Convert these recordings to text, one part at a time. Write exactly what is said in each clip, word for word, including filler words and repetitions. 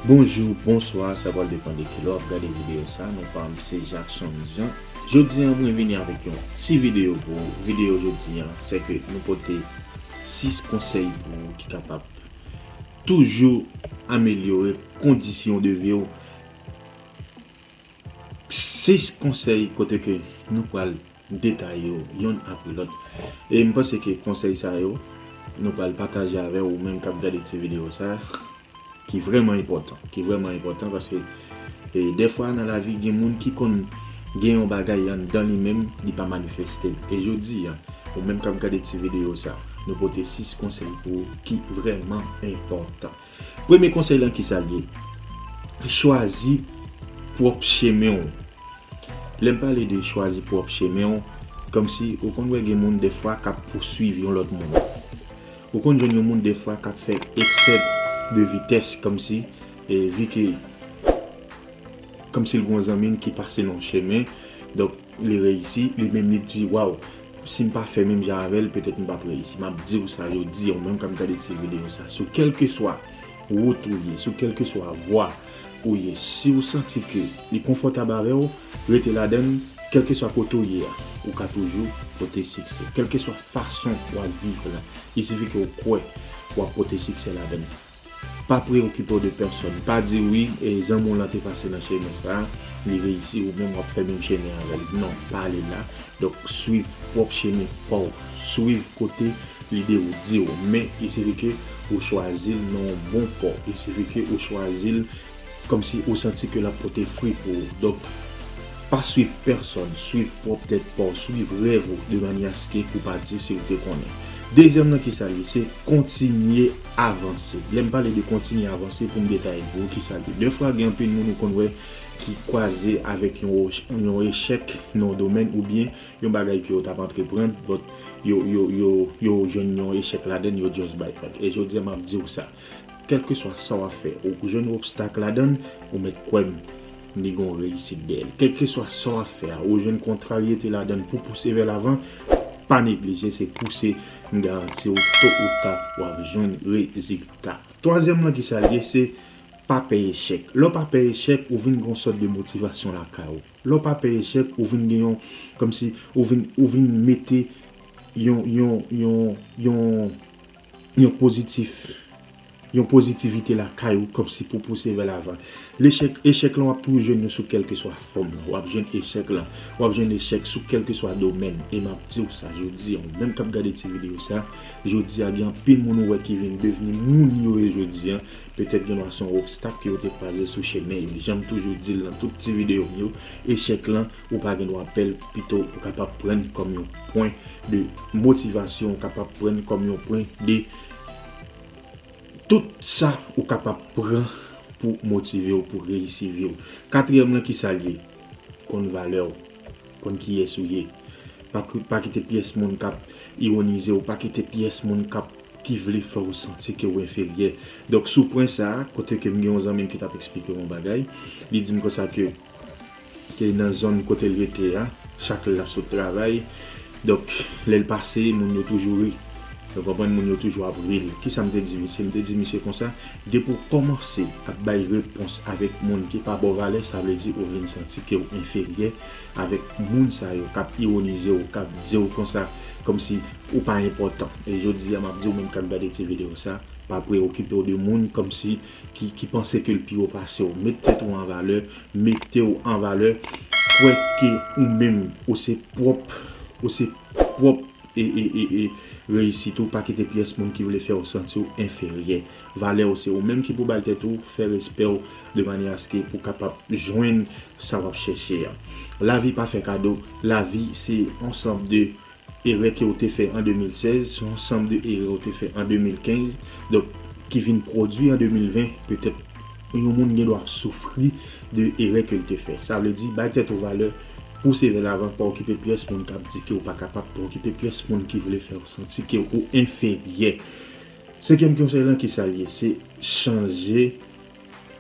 Bonjou, bonswa, sa pral depann de kilè w ap gade videyo sa. Non pa m se Jackson Jean. Jodi a mwen vini avèk yon ti videyo pou ou. Videyo jodi a, se ke nou pote sis konsèy pou ou ki kapab toujou amelyore kondisyon de vi w. Sis konsèy kote ke nou pral detaye yo yonn apre lòt. E m panse ke konsèy sa yo, nou pral pataje avè ou menm k ap gade ti videyo sa, ki vrèman enpòtan, ki vrèman enpòtan paske, e, dèfwa nan lavi gen moun ki konn gen yon bagay anndan li menm, li pa manifeste l. E jodi a, ou menm k ap gade ti videyo sa, nou pote sis konsèy pou ou ki vrèman enpòtan. Premye konsèy lan ki sa l ye? Chwazi pwòp chemen w. Lè m pale de chwazi pwòp chemen w, kòmsi ou konn wè gen moun dèfwa k ap pouswiv yon lòt moun. Ou konn jwenn yon moun dèfwa k ap fè eksè de vitès, kòmsi, e, vi ke, kòmsi l gen yon zanmi l ki pase nan yon chemen, donk, li reyisi, li menm li di, waw, si m pa fè menm jan avè l, petèt m p ap reyisi. M ap di w sa jodi a, ou menm k ap gade ti videyo sa, sou kèlkeswa wout ou ye, sou kèlkeswa vwa ou ye, si w santi ke li konfòtab avè w, rete ladan l, kèlkeswa kote w ye a, ou ka toujou pote siksè. Kèlkeswa fason w ap viv la, il sifi ke w kwè w ap pote siksè ladan l. Pa preyokipe w de pèsòn. Pa di wi, e, zanmi w lan te pase nan chemen sa, li reyisi, ou menm w ap fè menm chemen avè l. Non, pa ale la. Donk, swiv pwòp chemen pa w. Swiv kote lide w di w. Men, il sifi ke ou chwazi l nan yon bon pò. Il sifi ke ou chwazi l kòmsi ou santi ke l ap pote fwi pou ou. Donk, pa swiv pèsòn, swiv pwòp tèt pa w, swiv rèv ou, de manyè aske ou pa di si ou te konnen. Dezyèm nan ki sa l ye, se kontinye avanse. Lè m pale de kontinye avanse, pou m detaye pou ou ki sa l ye. Dèfwa, gen anpil moun ou konn wè ki kwaze avèk yon, yon echèk nan yon domèn oubyen yon bagay ke yo t ap antreprann, but yo, yo, yo, yo jwenn yon echèk ladan l, yo just bay fèt. E jodi a, m ap di w sa. Kèlkeswa sa w ap fè, ou jwenn obstak ladan l, ou mèt kwè m, li gon reyisit dèyè l. Kèlkeswa sa w ap fè a, ou jwenn kontraryete ladan l pou pouse vè lavan, pa neglije, se pouse, m garanti w, to ou ta, w ap jwenn rezilta. Twazyèm nan ki sa l ye, se pa pè echèk. Lè w pa pè echèk, ou vin gon sòt de motivasyon lakay ou. Lè w pa pè echèk, ou vin gen yon, kòmsi, ou vin, ou vin mete yon, yon, yon, yon, yon pozitif, yon pozitivite lakay ou, kòmsi pou pouse vè lavan. Lechèk, echèk lan, w ap toujou jwenn yo sou kèlkeswa fòm lan. W ap jwenn echèk lan, w ap jwenn echèk sou kèlkeswa domèn. E m ap di w sa jodi a, ou menm k ap gade ti videyo sa, jodi a, gen anpil moun ou wè ki vin devni moun yo ye jodi a. Petèt gen dwa se yon obstak ke yo te kwaze sou chemen yo. Jan m toujou di l nan tout ti videyo m yo, echèk lan, ou pa gen dwa pè l, pito ou kapab pran l kòm yon pwen de motivasyon, ou kapab pran l kòm yon pwen de tout sa ou kapab pran pou motive w, pou reyisi vi w. Katriyèm lan, ki sa l ye? Konn valè w, konn kiyès ou ye. Pa, ki- pa kite pyès moun k ap iwonize w, pa kite pyès moun k ap, ki vle fè w santi ke w enferyè. Donk, sou pwen sa a, kote ke m gen yon zanmi m ki t ap eksplike m yon bagay, li di m konsa ke ke nan zòn kote l rete a, chak lè l ap sot travay. Donk, lè l pase, moun yo toujou ri. Ou konprann, moun yo toujou ap ri l. Kisa m te di misye? M te di misye konsa, depi w kòmanse ap bay repons avèk moun ki pa ba w valè, sa vle di ou vin santi ke w enferyè avèk moun sa yo k ap iwonize w, k ap di w konsa, kòmsi ou pa enpòtan. E jodi a, m ap di w menm k ap gade ti videyo sa, pa preyokipe w de moun kòmsi ki, ki panse ke l pi wo pase w. Met tèt ou an valè, mete w an valè, kwè ke ou menm, ou se pwòp, ou se pwòp e, e, e, e reyisit ou, pa kite pyès moun ki vle fè w santi w enferyè. Valè w se ou menm ki pou bay tèt ou, fè respè w de manyè aske pou kapab jwenn sa w ap chèche a. Lavi pa fè kado, lavi se ansanm de erè ke w te fè an de mil sèz, se yon ansanm de erè w te fè an de mil kenz, donk, ki vin pwodui an de mil ven, petèt yon moun gen dwa ap soufri de erè ke l te fè. Sa vle di, bay tèt ou valè, pouse vè lavan, pa okipe pyès moun k ap di ke w pa kapab, pa okipe pyès moun ki vle fè w santi ke ou enferyè. Senkyèm konsèy lan, ki sa l ye? Se chanje,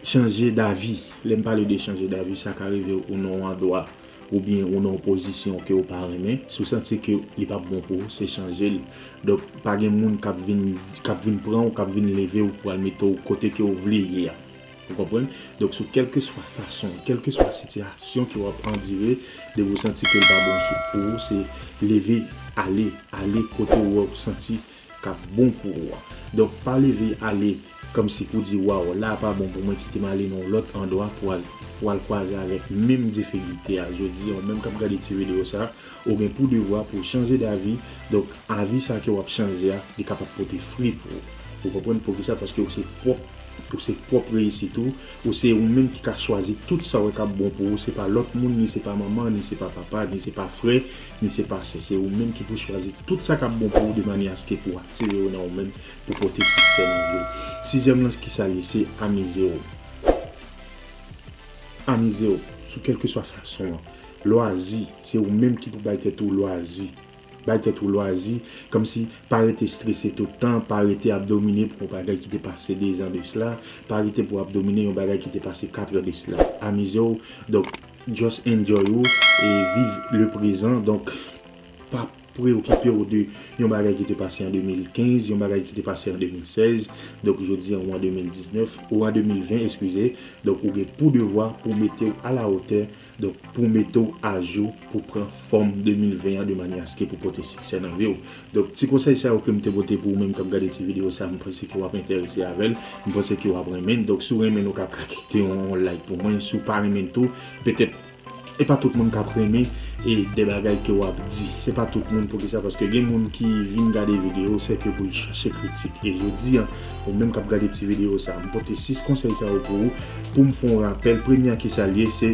chanje davi. Lè m pale de chanje davi, sa ka rive ou nan yon andwa oubyen ou nan yon pozisyon ke ou pa renmen. Si w santi ke li p ap bon pou ou, se chanje l. Donk, pa gen moun k ap vin, k ap vin pran w, k ap vin leve w pou al mete w kote ke w vle ye a. Ou konprann? Donk, sou kèlkeswa fason, kèlkeswa sitiyasyon ke w ap andire, depi w santi ke l pa bon sou, pou ou, se leve, ale, ale kote w wè w santi k ap bon pou ou a. Donk, pa leve ale kòmsi pou di, "Waw, la a pa bon pou mwen, kite m ale nan yon lòt andwa pou al, pou al kwaze avèk menm difikilte a." Jodi a, ou menm k ap gade ti videyo sa a, ou gen pou devwa pou w chanje davi. Donk, avi sa ke w ap chanje a, li kapab pote fwi pou ou. Ou konprann? Poukisa? Paske ou se pwòp, ou se pwòp reyisit ou, ou se ou menm ki ka chwazi tout sa w wè k ap bon pou ou. Se pa lòt moun, ni se pa manman, ni se pa papa, ni se pa frè, ni se pa sè. Se ou menm ki pou chwazi tout sa k ap bon pou ou de manyè aske pou w atire yo nan ou menm, pou pote siksè nan vi w. Sizyèm lan, ki sa l ye? Se amize w. Amize w sou kèlkeswa fason an. Lwazi, se ou menm ki pou bay tèt ou lwazi. Bay tèt ou lwazi, kòmsi pa rete strese tout tan, pa rete ap domine pou yon bagay ki te pase de zan de sila, pa rete pou ap domine yon bagay ki te pase kat an de sila. Amize w, donk, just enjoy ou e viv le prezan. Donk, pa preokipe w de yon bagay ki te pase an de mil kenz, yon bagay ki te pase an de mil sèz. Donk, jodi an, ou an de mil diznèf, ou an de mil ven, eskize. Donk, ou gen pou devwa pou mete w a la wotè, donk, pou mete w ajou, pou pran fòm de mil ven an de manyè aske pou pote siksè nan vi w. Donk, ti konsèy sa yo ke m te pote pou ou menm k ap gade ti videyo sa, m panse ke w ap enterese avè l, m panse ke w ap renmen l. Donk, si w renmen l, ou ka kite yon, yon like pou mwen. Si w pa renmen l tou, petèt, e pa tout moun k ap renmen e de bagay ke w ap di. Se pa tout moun, poukisa? Paske gen moun ki vin gade videyo, se ke pou l chache kritik. E jodi a, ou menm k ap gade ti videyo sa, m pote sis konsèy sa yo pou ou, pou m fè yon rapèl. Premye a, ki sa l ye, se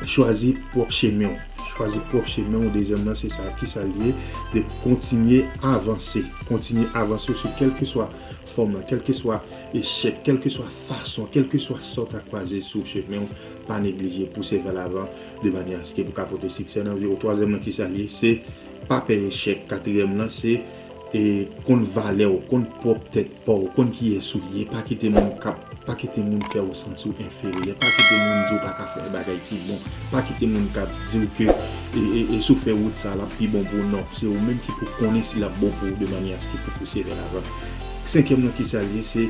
chwazi pwòp chemen w. Chwazi pwòp chemen w. Dezyèm nan, se sa, ki sa l ye, de kontinye avanse. Kontinye avanse sou kèlkeswa fòm lan, kèlkeswa echèk, kèlkeswa fason, kèlkeswa sa w ta kwaze sou chemen w, pa neglije pouse vè lavan de manyè aske pou ka pote siksè nan vi w. Twazyèm nan, ki sa l ye, se pa pè echèk. Katriyèm nan, se, e, konn valè w, konn pwòp tèt pa w, konn kiyès ou ye. Pa kite moun k ap, pa kite moun fè w santi w enferyè. Pa kite moun di w pa ka fè bagay ki bon. Pa kite moun k ap di w ke, e, e, e, si w fè wout sa, l ap pi bon pou w. Non, se ou menm ki pou konnen si l ap bon pou ou de manyè aske pou pouse vè lavan. Senkyèm nan, ki sa l ye, se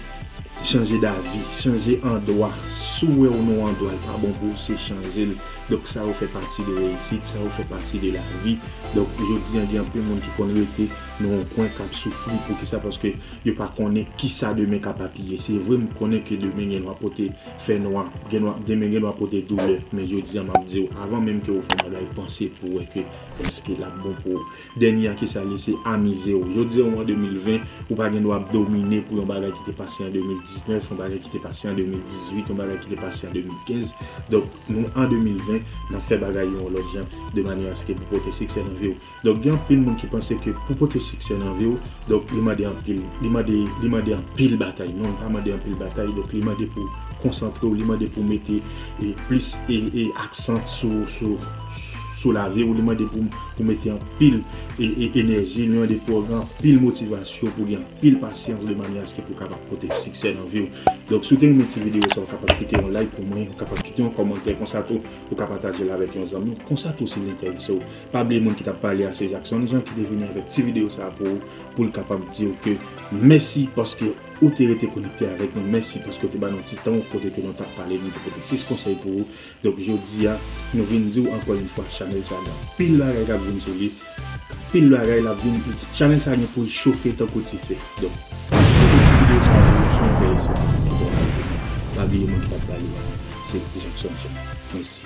chanje davi, chanje andwa. Si w wè w nan yon andwa, l pa bon pou ou, se chanje l. Donk, sa yo fè pati de reyisit, sa yo fè pati de lavi. Donk, jodi a, gen anpil moun ki konn rete nan yon kwen k ap soufri. Poukisa? Paske yo pa konnen kisa demen kapab ye. Se vre, m konnen ke demen gen dwa pote fènwa, gen dwa, demen gen dwa pote doulè. Men jodi a, m ap di w, avan menm ke w fè yon bagay, panse pou w wè ke èske l ap bon pou ou. Dènye a, ki sa l ye, se amize w. Jodi a, ou an de mil ven, ou pa gen dwa ap domine pou yon bagay ki te pase an de mil diznèf, yon bagay ki te pase an de mil dizuit, yon bagay ki te pase an de mil kenz. Donk, nou an de mil ven, n ap fè bagay yo yon lòt jan, de manyè aske pou pote siksè nan vi w. Donk, gen anpil moun ki panse ke pou pote siksè nan vi w, donk, li mande anpil, li mande, li mande anpil batay. Non, li pa mande anpil batay, donk, li mande pou konsantre w, li mande pou mete, e, plis, e, e, aksan sou, sou, sou lavi w, li mande pou, pou mete anpil, e, e, enèji, li mande pou w gen anpil motivasyon, pou gen anpil pasyans de manyè aske pou w kapab pote siksè nan vi w. Donk, si w te renmen ti videyo sa, ou kapab kite yon like pou mwen, ou kapab kite yon kòmantè, konsa tou, ou ka pataje l avèk yon zanmi w, konsa tou si l enterese w. Pa bliye moun ki t ap pale a se Jackson Jean ki te vini avèk ti videyo sa pou ou, pou l kapab di w ke mèsi paske ou te rete konekte avèk nou, mèsi paske w te ba nou ti tan w kote ke nou t ap pale, nou te pote sis konsèy pou ou. Donk, jodi a, nou vin di w ankò yon fwa, chanèl sa gen anpil bagay k ap vin sou li, anpil bagay l ap vin, chanèl sa gen pou l chofe tankou dife. Donk, si w te ti videyo sa pou ou, si w enterese, pa bliye moun ki t ap pale a se Jackson Jean. Mèsi.